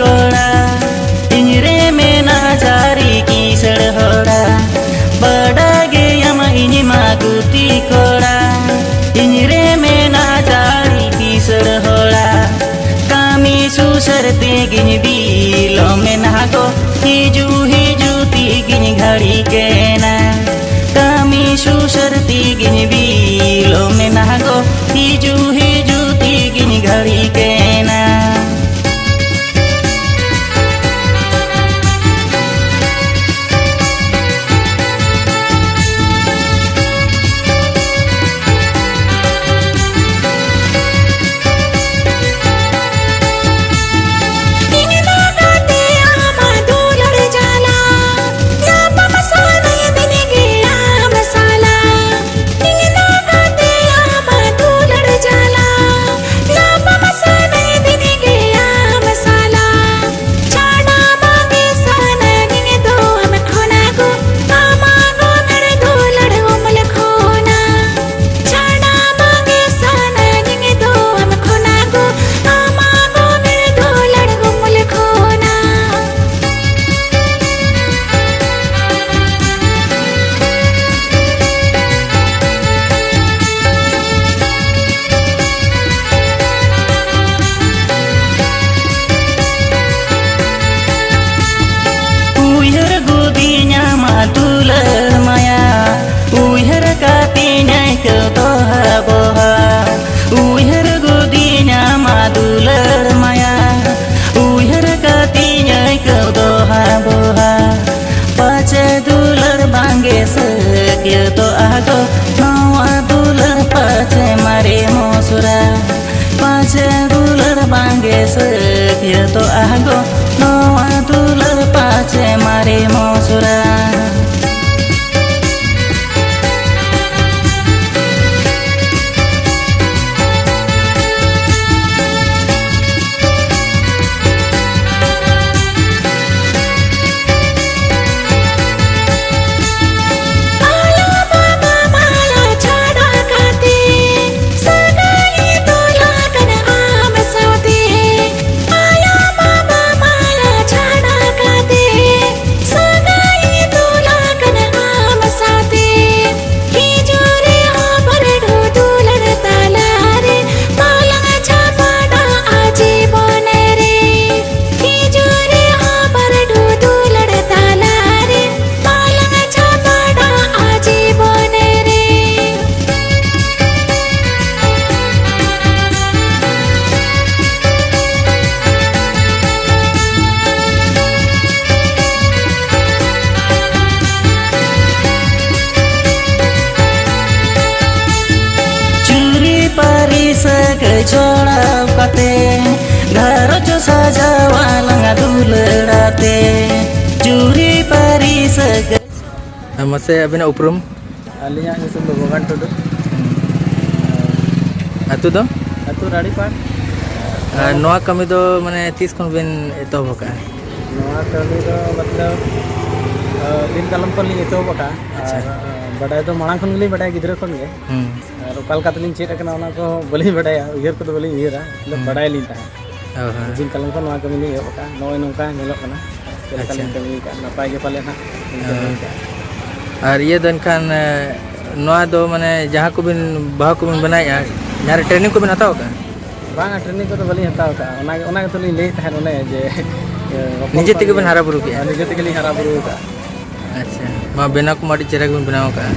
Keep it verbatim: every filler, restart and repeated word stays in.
ᱠᱚᱲᱟ, ᱤᱧ ᱨᱮ ᱢᱮᱱᱟᱜ ᱡᱟᱹᱨᱤ ᱠᱤᱥᱟᱹᱲ ᱦᱚᱲᱟ᱾ ᱵᱟᱰᱟᱭ ᱜᱮᱭᱟᱢ ᱤᱧ ᱢᱟ ᱜᱩᱛᱤ ᱠᱚᱲᱟ, ᱤᱧ ᱨᱮ ᱢᱮᱱᱟᱜ ᱡᱟᱹᱨᱤ ᱠᱤᱥᱟᱹᱲ ᱦᱚᱲᱟ᱾ ᱠᱟᱹᱢᱤ ᱥᱩᱥᱟᱹᱨ ᱛᱮᱜᱤᱧ ᱵᱤᱞᱚᱢ ᱮᱱᱟ ᱜᱚ, ᱦᱤᱡᱩᱜ ᱦᱤᱡᱩᱜ ᱛᱮᱜᱤᱧ ᱜᱷᱟᱹᱲᱤᱠ ᱮᱱᱟ᱾ ᱠᱟᱹᱢᱤ ᱥᱩᱥᱟᱹᱨ ᱛᱮᱜᱤᱧ ᱵᱤᱞᱚᱢ ᱮᱱᱟ ᱜᱚ, ᱦᱤᱡᱩᱜ ᱦᱤᱡᱩᱜ ᱛᱮᱜᱤᱧ ᱜᱷᱟᱹᱲᱤᱠ ᱮᱱᱟ᱾ ᱩᱭᱦᱟᱹᱨ ᱜᱚᱫᱤᱧᱟᱢ ᱫᱩᱞᱟᱹᱲ ᱢᱟᱭᱟ, ᱩᱭᱦᱟᱹᱨ ᱠᱟᱛᱮᱧ ᱟᱹᱭᱠᱟᱹᱣ ᱫᱚᱦᱟ ᱵᱚᱦᱟ᱾ ᱩᱭᱦᱟᱹᱨ ᱜᱚᱫᱤᱧᱟᱢ ᱫᱩᱞᱟᱹᱲ ᱢᱟᱭᱟ, ᱩᱭᱦᱟᱹᱨ ᱠᱟᱛᱮᱧ ᱟᱹᱭᱠᱟᱹᱣ ᱫᱚᱦᱟ ᱵᱚᱦᱟ᱾ ᱯᱟᱪᱮ ᱫᱩᱞᱟᱹᱲ ᱵᱟᱝᱜᱮ ᱥᱟᱹᱠᱭᱟᱹᱛᱚᱜᱼᱟ ᱜᱚ, ᱱᱚᱣᱟ ᱫᱩᱞᱟᱹᱲ ᱯᱟᱪᱮ ᱢᱟᱨᱮ ᱢᱚᱥᱨᱟ᱾ ᱯᱟᱪᱮ ᱫᱩᱞᱟᱹᱲ ᱵᱟᱝᱜᱮ ᱥᱟᱹᱠᱭᱟᱹᱛᱚᱜᱼᱟ ᱜᱚ, ᱱᱚᱣᱟ ᱫᱩᱞᱟᱹᱲ ᱯᱟᱪᱮ ᱢᱟᱨᱮ ᱢᱚᱥᱨᱟ᱾ ᱡᱚᱲᱟᱣ ᱠᱟᱛᱮ ᱜᱷᱟᱨᱚᱸᱡᱽ ᱥᱟᱡᱟᱣᱟ ᱞᱟᱸᱜᱟ ᱫᱩᱞᱟᱹᱲᱟᱛᱮ ᱡᱩᱨᱤ ᱯᱟᱹᱨᱤ ᱥᱟᱹᱜᱟᱹᱭ᱾ ᱢᱟᱥᱮ ᱟᱹᱵᱤᱱᱟᱜ ᱩᱯᱨᱩᱢ? ᱟᱹᱞᱤᱧᱟᱜ ᱧᱩᱛᱩᱢ ᱫᱚ ᱵᱷᱚᱜᱟᱱ ᱴᱩᱰᱩ᱾ ᱟᱹᱛᱩ ᱫᱚ? ᱟᱹᱛᱩ ᱨᱟᱲᱤᱯᱟᱲ᱾ ᱟᱨ ᱱᱚᱣᱟ ᱠᱟᱹᱢᱤ ᱫᱚ ᱢᱟᱱᱮ ᱛᱤᱥ ᱠᱷᱚᱱ ᱵᱤᱱ ᱮᱛᱚᱦᱚᱵ ᱟᱠᱟᱫᱼᱟ? ᱱᱚᱣᱟ ᱠᱟᱹᱢᱤ ᱫᱚ ᱢᱚᱛᱞᱚᱵ ᱫᱤᱱ ᱠᱟᱞᱚᱢ ᱠᱷᱚᱱ ᱞᱤᱧ ᱮᱛᱚᱦᱚᱵ ᱟᱠᱟᱫᱼᱟ᱾ ᱟᱪᱪᱷᱟ᱾ ᱟᱨ ᱵᱟᱰᱟᱭ ᱫᱚ ᱢᱟᱲᱟᱝ ᱠᱷᱚᱱ ᱜᱮᱞᱤᱧ ᱵᱟᱰᱟᱭᱟ ᱜᱤᱫᱽᱨᱟᱹ ᱠᱷᱚᱱ ᱜᱮ᱾ ᱦᱩᱸ᱾ ᱟᱨ ᱚᱠᱟ ᱞᱮᱠᱟ ᱛᱮᱞᱤᱧ ᱪᱮᱫ ᱟᱠᱟᱱᱟ ᱚᱱᱟ ᱠᱚ ᱵᱟᱹᱞᱤᱧ ᱵᱟᱰᱟᱭᱟ, ᱩᱭᱦᱟᱹᱨ ᱠᱚᱫᱚ ᱵᱟᱹᱞᱤᱧ ᱩᱭᱦᱟᱹᱨᱟ, ᱢᱚᱛᱞᱚᱵ ᱦᱩᱸ᱾ ᱵᱟᱰᱟᱭᱟᱞᱤᱧ ᱛᱟᱦᱮᱸᱫ᱾ ᱦᱳᱭ, ᱦᱳᱭ᱾ ᱫᱤᱱ ᱠᱟᱞᱚᱢ ᱠᱷᱚᱱ ᱱᱚᱣᱟ ᱠᱟᱹᱢᱤ ᱞᱤᱧ ᱮᱦᱚᱵ ᱟᱠᱟᱫᱼᱟ, ᱱᱚᱜᱼᱚᱭ ᱱᱚᱝᱠᱟ ᱧᱮᱞᱚᱜ ᱠᱟᱱᱟ᱾ ᱪᱮᱫ ᱞᱮᱠᱟ ᱟᱪᱪᱷᱟ᱾ ᱞᱤᱧ ᱠᱟᱹᱢᱤ ᱟᱠᱟᱫᱼᱟ, ᱱᱟᱯᱟᱭ ᱜᱮ ᱯᱟᱞᱮ ᱱᱟᱦᱟᱜ ᱞᱤᱧ ᱠᱟᱹᱢᱤ ᱦᱳᱭ᱾ ᱟᱠᱟᱫᱼᱟ᱾ ᱟᱨ ᱤᱭᱟᱹ ᱫᱚ ᱮᱱᱠᱷᱟᱱ, ᱮ, ᱱᱚᱣᱟ ᱫᱚ ᱢᱟᱱᱮ ᱡᱟᱦᱟᱸ ᱠᱚᱵᱤᱱ, ᱵᱟᱦᱟ ᱠᱚᱵᱤᱱ ᱵᱮᱱᱟᱣᱮᱫᱼᱟ, ᱡᱟᱦᱟᱸ ᱨᱮ training ᱠᱚᱵᱤᱱ ᱦᱟᱛᱟᱣ ᱟᱠᱟᱫᱼᱟ? ᱵᱟᱝᱟ, training ᱠᱚᱫᱚ ᱵᱟᱹᱞᱤᱧ ᱦᱟᱛᱟᱣ ᱟᱠᱟᱫᱼᱟ᱾ ᱚᱱᱟ, ᱚᱱᱟ ᱜᱮᱛᱚ ᱞᱤᱧ ᱞᱟᱹᱭᱮᱫ ᱛᱟᱦᱮᱸᱫ ᱚᱱᱮ ᱡᱮ, ᱮ, ᱦᱚᱯᱚᱱ ᱱᱤᱡᱮ ᱠᱷᱚᱱ ᱛᱮᱜᱮ ᱜᱮ, ᱵᱮᱱ ᱦᱟᱨᱟ ᱵᱩᱨᱩ ᱠᱮᱜᱼᱟ? ᱱᱤᱡᱮ ᱛᱮᱜᱮ ᱞᱤᱧ ᱦᱟᱨᱟ ᱵᱩᱨᱩ ᱟᱠᱟᱫᱼᱟ᱾ ᱟᱪᱪᱷᱟ, ᱢᱟ ᱵᱮᱱᱟᱣ ᱠᱚᱢᱟ ᱟᱹᱰᱤ ᱪᱮᱦᱨᱟ ᱜᱮᱵᱮᱱ ᱵᱮᱱᱟᱣ ᱟᱠᱟᱫᱼᱟ᱾